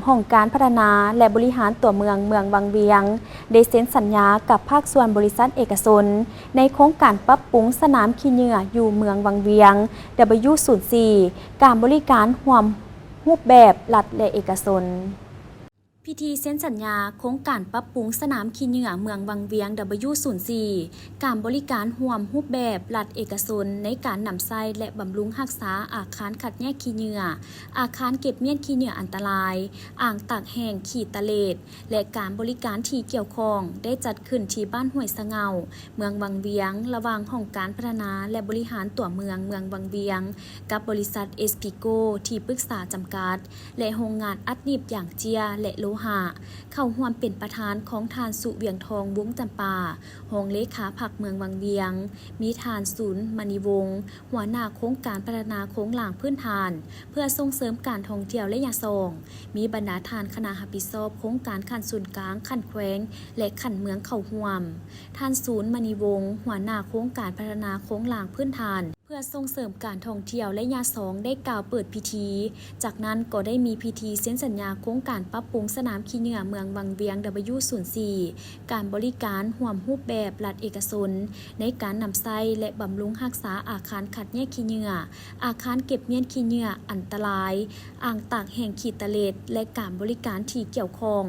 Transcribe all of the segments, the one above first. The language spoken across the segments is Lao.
ຫ້ອງການພັດທະນາ ແລະ ບໍລິຫານຕົວເມືອງ ເມືອງວັງວຽງ ໄດ້ເຊັນສັນຍາກັບພາກສ່ວນບໍລິສັດເອກະຊົນ ໃນໂຄງການປັບປຸງສະໜາມຂີ້ເຫຍື້ອຢູ່ເມືອງວັງວຽງ W ສູນສີ່ ການບໍລິການຮ່ວມຮູບແບບລັດ ແລະ ເອກະຊົນ. ພິທີເຊັນສັນຍາໂຄງການປັບປຸງສະໜາມຂີ້ເຫຍື້ອເມືອງວັງວຽງ W ສູນສີ່ ການບໍລິການຮ່ວມຮູບແບບລັດເອກະຊົນ ໃນການນຳໃຊ້ ແລະ ບຳລຸງຮັກສາອາຄານຄັດແຍກຂີ້ເຫຍື້ອ, ອາຄານເກັບມ້ຽນຂີ້ເຫຍື້ອອັນຕະລາຍ, ອ່າງຕາກແຫ້ງຂີ້ຕະເລດ ແລະ ການບໍລິການທີ່ກ່ຽວຂ້ອງ ໄດ້ຈັດຂຶ້ນທີ່ບ້ານຫ້ວຍສະເຫງົາ ເມືອງວັງວຽງ ລະຫວ່າງຫ້ອງການພັດທະນາ ແລະ ບໍລິຫານຕົວເມືອງ ເມືອງວັງວຽງ ກັບບໍລິສັດ ເອສ ພີ ໂກ ທີ່ປຶກສາຈຳກັດ ແລະ ໂຮງງານອັດໜີບຢາງເຈ້ຍ ແລະ ໂລຫະ. ເຂົ້າຮ່ວມເປັນປະທານຂອງທ່ານ ສຸວຽງທອງ ວົງຈຳປາ ຮອງເລຂາພັກເມືອງວັງວຽງ, ມີທ່ານ ສູນ ມະນີວົງ ຫົວໜ້າໂຄງການພັດທະນາໂຄງລ່າງພື້ນຖານ ເພື່ອສົ່ງເສີມການທ່ອງທ່ຽວໄລຍະສອງ, ມີບັນດາທ່ານຄະນະຮັບຜິດຊອບໂຄງການຂັ້ນສູນກາງ, ຂັ້ນແຂວງ ແລະ ຂັ້ນເມືອງເຂົ້າຮ່ວມ. ທ່ານ ສູນ ມະນີວົງ ຫົວໜ້າໂຄງການພັດທະນາໂຄງລ່າງພື້ນຖານ ເພື່ອສົ່ງເສີມການທ່ອງທ່ຽວໄລຍະສອງ ໄດ້ກ່າວເປີດພິທີ. ຈາກນັ້ນກໍໄດ້ມີພິທີເຊັນສັນຍາໂຄງການປັບປຸງສະໜາມຂີ້ເຫຍື້ອເມືອງວັງວຽງ W ສູນສີ່ ການບໍລິການຮ່ວມຮູບແບບລັດເອກະຊົນ ໃນການນຳໃຊ້ ແລະ ບຳລຸງຮັກສາອາຄານຄັດແຍກຂີ້ເຫຍື້ອ, ອາຄານເກັບມ້ຽນຂີ້ເຫຍື້ອອັນຕະລາຍ, ອ່າງຕາກແຫ້ງຂີ້ຕະເລດ ແລະ ການບໍລິການທີ່ກ່ຽວຂ້ອງ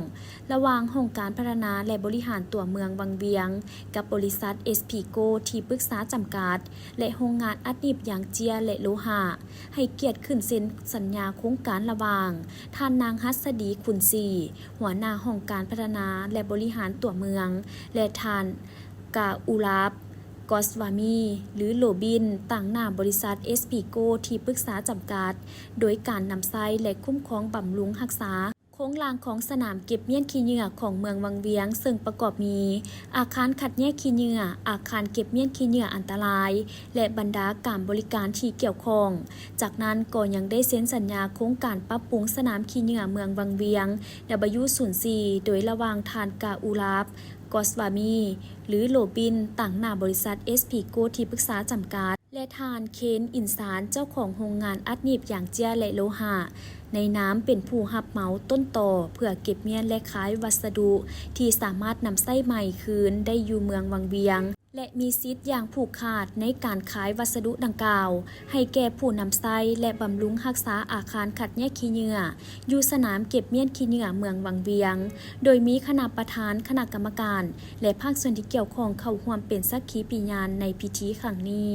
ລະຫວ່າງຫ້ອງການພັດທະນາ ແລະ ບໍລິຫານຕົວເມືອງວັງວຽງ ກັບບໍລິສັດ ເອສ ພີ ໂກ ທີ່ປຶກສາຈຳກັດ ແລະ ໂຮງງານອັດໜີບຢາງເຈ້ຍ ແລະ ໂລຫະ ໃຫ້ກຽດຂຶ້ນເຊັນສັນຍາໂຄງການລະຫວ່າງ ທ່ານນາງ ຫັດສະດີ ຂຸນສີ ຫົວໜ້າຫ້ອງການພັດທະນາ ແລະ ບໍລິຫານຕົວເມືອງ ແລະ ທ່ານ ກາອູລາບ ກອສວາມີ ຫຼື ໂລບິນ ຕາງໜ້າບໍລິສັດ ເອສ ພີ ໂກ ທີ່ປຶກສາຈຳກັດ ໂດຍການນຳໃຊ້ ແລະ ຄຸ້ມຄອງບຳລຸງຮັກສາ ໂຄງລ່າງຂອງສະໜາມເກັບມ້ຽນຂີ້ເຫຍື້ອຂອງເມືອງວັງວຽງ ເຊິ່ງປະກອບມີ ອາຄານຄັດແຍກຂີ້ເຫຍື້ອ, ອາຄານເກັບມ້ຽນຂີ້ເຫຍື້ອອັນຕະລາຍ ແລະ ບັນດາການບໍລິການທີ່ກ່ຽວຂ້ອງ. ຈາກນັ້ນກໍຍັງໄດ້ເຊັນສັນຍາໂຄງການປັບປຸງສະໜາມຂີ້ເຫຍື້ອເມືອງວັງວຽງ W ສູນສີ່ ໂດຍລະຫວ່າງທ່ານ ກາອູລາບ ກອສວາມີ ຫຼື ໂລບິນ ຕາງໜ້າບໍລິສັດ ເອສ ພີ ໂກ ທີ່ປຶກສາຈຳກັດ ແລະ ທ່ານ ເຄນ ອິນສານ ເຈົ້າຂອງໂຮງງານອັດໜີບຢາງເຈ້ຍ ແລະ ໂລຫະ ໃນນາມເປັນຜູ້ຮັບເໝົາຕົ້ນຕໍ ເພື່ອເກັບມ້ຽນ ແລະ ຂາຍວັດສະດຸທີ່ສາມາດນຳໃຊ້ໃໝ່ຄືນໄດ້ຢູ່ເມືອງວັງວຽງ ແລະ ມີສິດຢ່າງຜູກຂາດໃນການຂາຍວັດສະດຸດັ່ງກ່າວ ໃຫ້ແກ່ຜູ້ນຳໃຊ້ ແລະ ບຳລຸງຮັກສາອາຄານຄັດແຍກຂີ້ເຫຍື້ອ ຢູ່ສະໜາມເກັບມ້ຽນຂີ້ເຫຍື້ອເມືອງວັງວຽງ, ໂດຍມີຄະນະປະທານ, ຄະນະກຳມະການ ແລະ ພາກສ່ວນທີ່ກ່ຽວຂ້ອງເຂົ້າຮ່ວມເປັນສັກຂີພະຍານໃນພິທີຄັ້ງນີ້.